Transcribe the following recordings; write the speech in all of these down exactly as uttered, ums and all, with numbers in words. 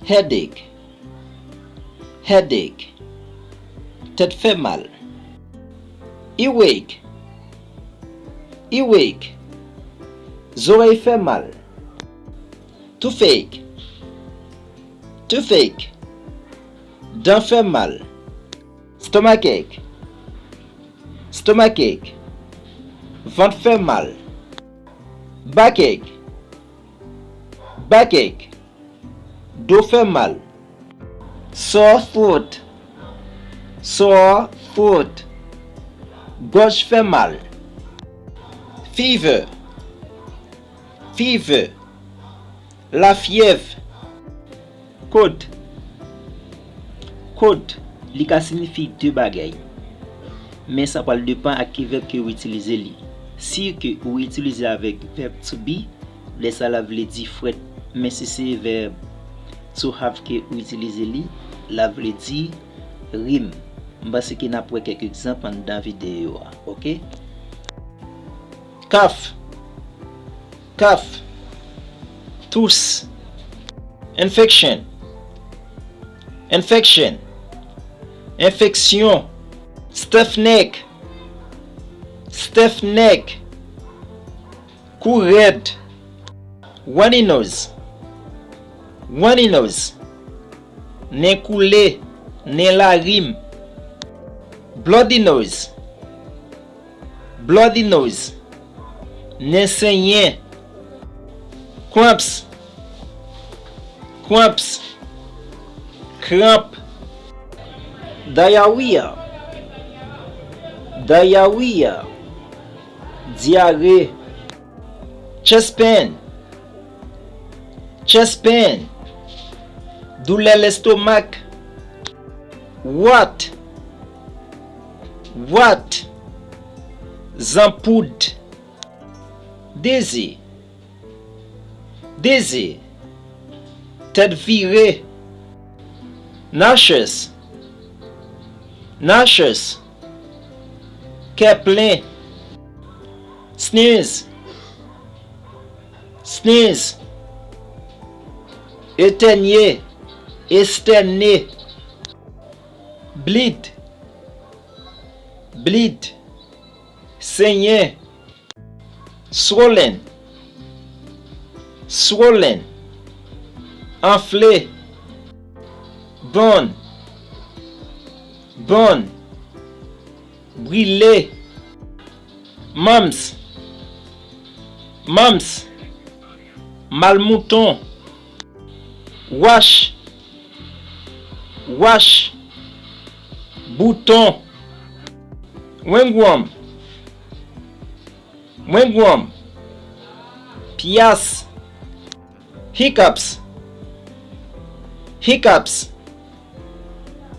Headache. Headache. Tèt fè mal. Earache. Earache. Zòrèy fè mal. Toothache. Toothache. Dan fè mal. Stomachache. Stomachache. Vant fè mal. Backache. Backache. Do fè mal. Sore throat. Sore throat. Gòj fè mal. Fever. Fever. Lafyèv. Cold. Cold. Li ka siyifi de bagay. Men sa pral depann ak ki vèb ke ou itilize li. Si ke ou itilize avèk vèb to be, lè sa l ap vle di frèt. Men si se vèb to have ke ou itilize li, l ap vle di rim. M panse ke n ap wè kèk egzanp anndan videyo a, oke? Cough. Cough. Tous. Infection. Infection. Enfeksyon. Stiff neck. Stiff neck. Kou rèd. Runny nose. Runny nose. Nen koule, nen larim. Bloody nose. Bloody nose. Nen senyen. Cramps. Cramps. Kranp. Diarrhea. Diarrhea. Dyare. Chest pain. Chest pain. Doulè lestomak. Wart. Wart. Zanpoud. Dizzy. Dizzy. Tèt vire. Nauseous. Nauseous. Kè plen. Sneeze. Sneeze. Etènye. Estène. Bleed. Bleed. Senyen. Swollen. Swollen. Anfle. Burn. Burn. Brile. Mumps. Mumps. Mal mouton. Rash. Rash. Bouton. Ringworm. Ringworm. Pyas. Hiccups. Hiccups.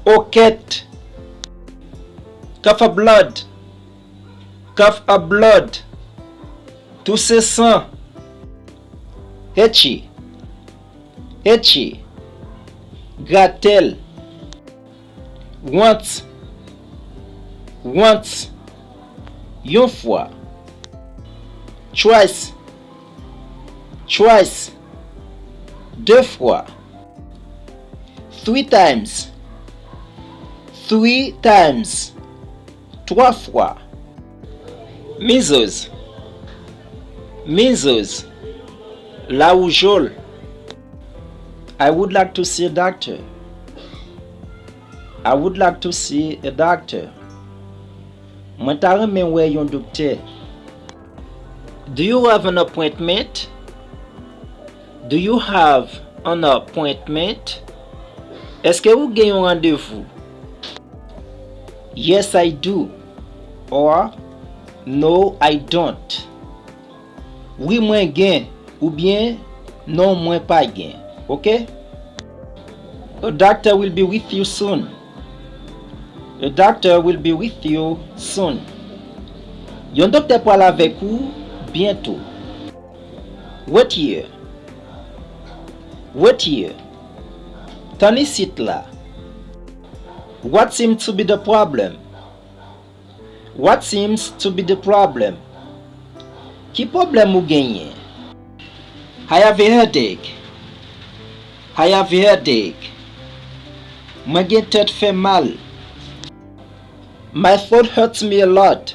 Okèt. Cough up blood. Cough up blood. Touse san. Hetchie. Hetchie. Gratèl. Once. Once. Yon fwa. Twice. Twice. De fwa. Three times. Three times. Twa fwa. Measles. Measles. Lawoujòl. I would like to see a doctor. I would like to see a doctor. Mwen ta renmen wè yon doktè. Do you have an appointment? Do you have an appointment? Èske ou gen yon randevou? Yes, I do. Or, no, I don't. Wi, mwen gen, oubyen non, mwen pa gen. Oke? A doctor will be with you soon. A doctor will be with you soon. Yon doktè pral avèk ou byento. Wait here. Wait here. Tann isit la. What seems to be the problem? What seems to be the problem? Ki pwoblèm ou genyen? I have a headache. I have a headache. Mwen gen tèt fè mal. My throat hurts me a lot.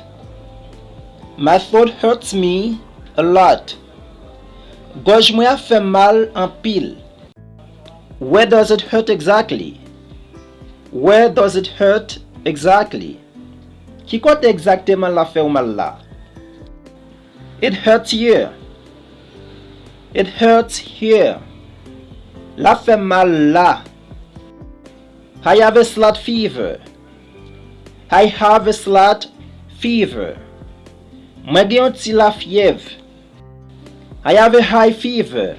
My throat hurts me a lot. Gòj mwen ap fè m mal anpil. Where does it hurt exactly? Where does it hurt exactly? Ki kote egzakteman l ap fè w mal la? It hurts here. It hurts here. L ap fè m mal la. I have a slight fever. I have a slight fever. Mwen gen yon ti lafyèv. I have a high fever.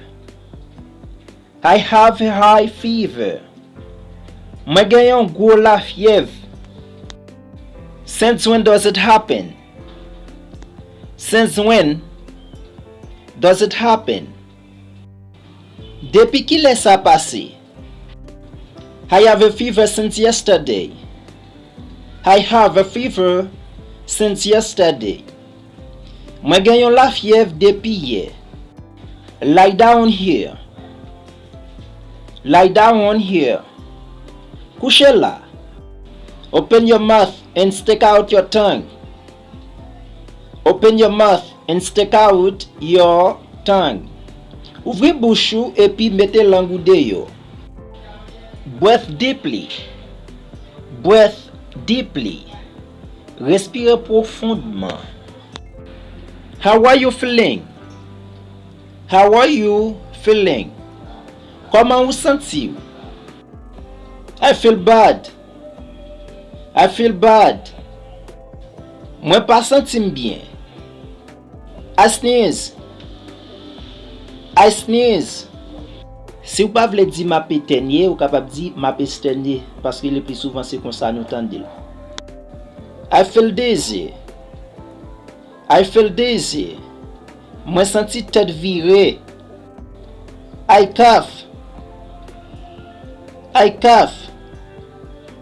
I have a high fever. Mwen gen yon gwo lafyèv. Since when does it happen? Since when does it happen? Depi kilè sa pase? I have a fever since yesterday. I have a fever since yesterday. Mwen gen yon lafyèv depi yè. Lie down here. Lie down here. Kouche la. Open your mouth and stick out your tongue. Open your mouth and stick out your tongue. Ouvri bouch ou epi mete lang ou deyò. Breathe deeply. Breathe deeply. Respire pwofondman. How are you feeling? How are you feeling? Kòman ou santi w? I feel bad. I feel bad. Mwen pa santi m byen. I sneeze. I sneeze. Si w pa vle di m ap etènye, ou kapab di m ap estènye, paske le pli souvan se konsa nou tande l. I feel dizzy. I feel dizzy. Mwen santi tèt vire. I cough. I cough.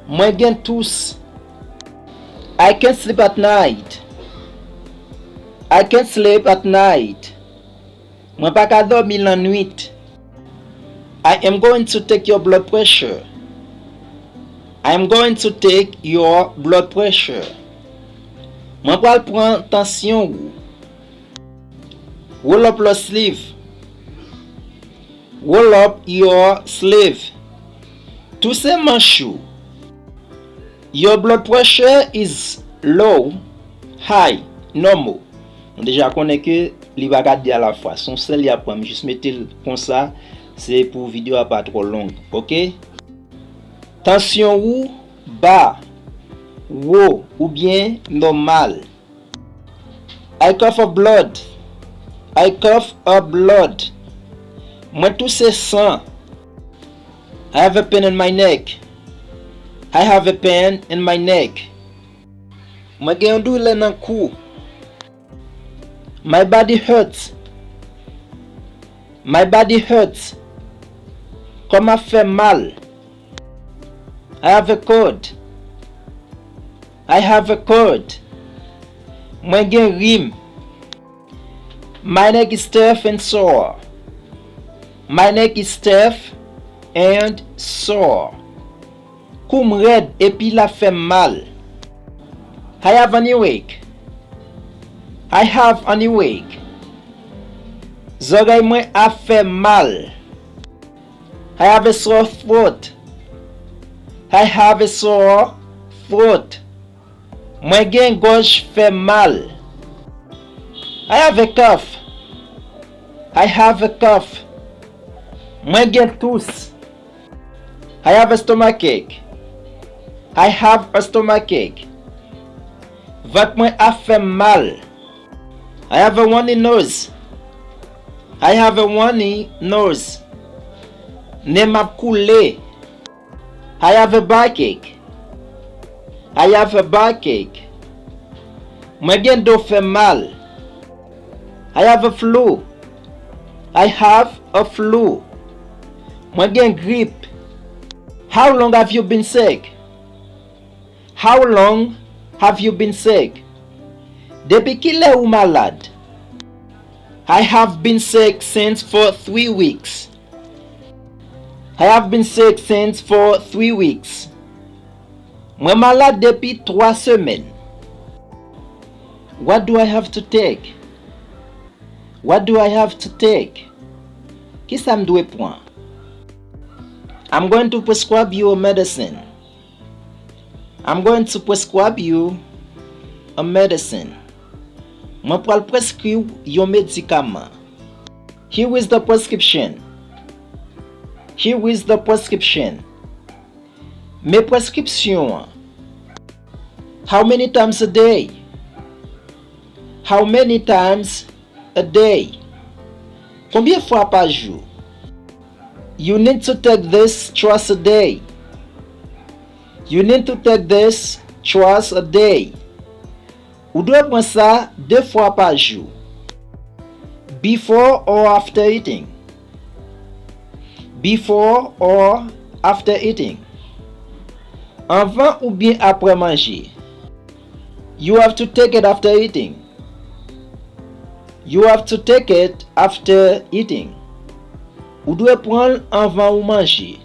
Mwen gen tous. I can't sleep at night. I can't sleep at night. Mwen pa ka dòmi lannwit. I am going to take your blood pressure. I am going to take your blood pressure. Mwen pral pran tansyon ou. Roll up your sleeve. Roll up your sleeve. Touse manch ou. Your blood pressure is low, high, normal. Nou deja konnen ke li pa ka de alafwa. Se yon sèl li ap pran. M jis mete l konsa. Se pou videyo a pa twò long. Oke? Tansyon ou ba, wo, oubyen nòmal. I cough up blood. I cough up blood. Mwen touse san. I have a pain in my neck. I have a pain in my neck. Mwen gen yon doulè nan kou. My body hurts. My body hurts. Kò m ap fè mal. I have a cold. I have a cold. Mwen gen rim. My neck is stiff and sore. My neck is stiff and sore. Kou m rèd epi l ap fè m mal. I have an earache. I have an earache. Zòrèy mwen ap fè m mal. I have a sore throat. I have a sore throat. Mwen gen gòj fè mal. I have a cough. I have a cough. Mwen gen tous. I have a stomachache. I have a stomachache. Vant mwen ap fè m mal. I have a runny nose. I have a runny nose. Nen m ap koule. I have a backache. I have a backache. Mwen gen do fè mal. I have a flu. I have a flu. Mwen gen grip. How long have you been sick? How long have you been sick? Depi kilè ou malad? I have been sick since for three weeks. I have been sick since for three weeks. Mwen malad depi twa semèn. What do I have to take? What do I have to take? Kisa m dwe pran? I'm going to prescribe you a medicine. I'm going to prescribe you a medicine. Mwen pral preskri w yon medikaman. Here is the prescription. Here is the prescription. Men preskripsyon an. How many times a day? How many times a day? Konbyen fwa pa jou? You need to take this twice a day. You need to take this twice a day. Ou dwe pran sa de fwa pa jou. Before or after eating? Before or after eating? Anvan oubyen apre manje? You have to take it after eating. You have to take it after eating. Ou dwe pran l anvan ou manje.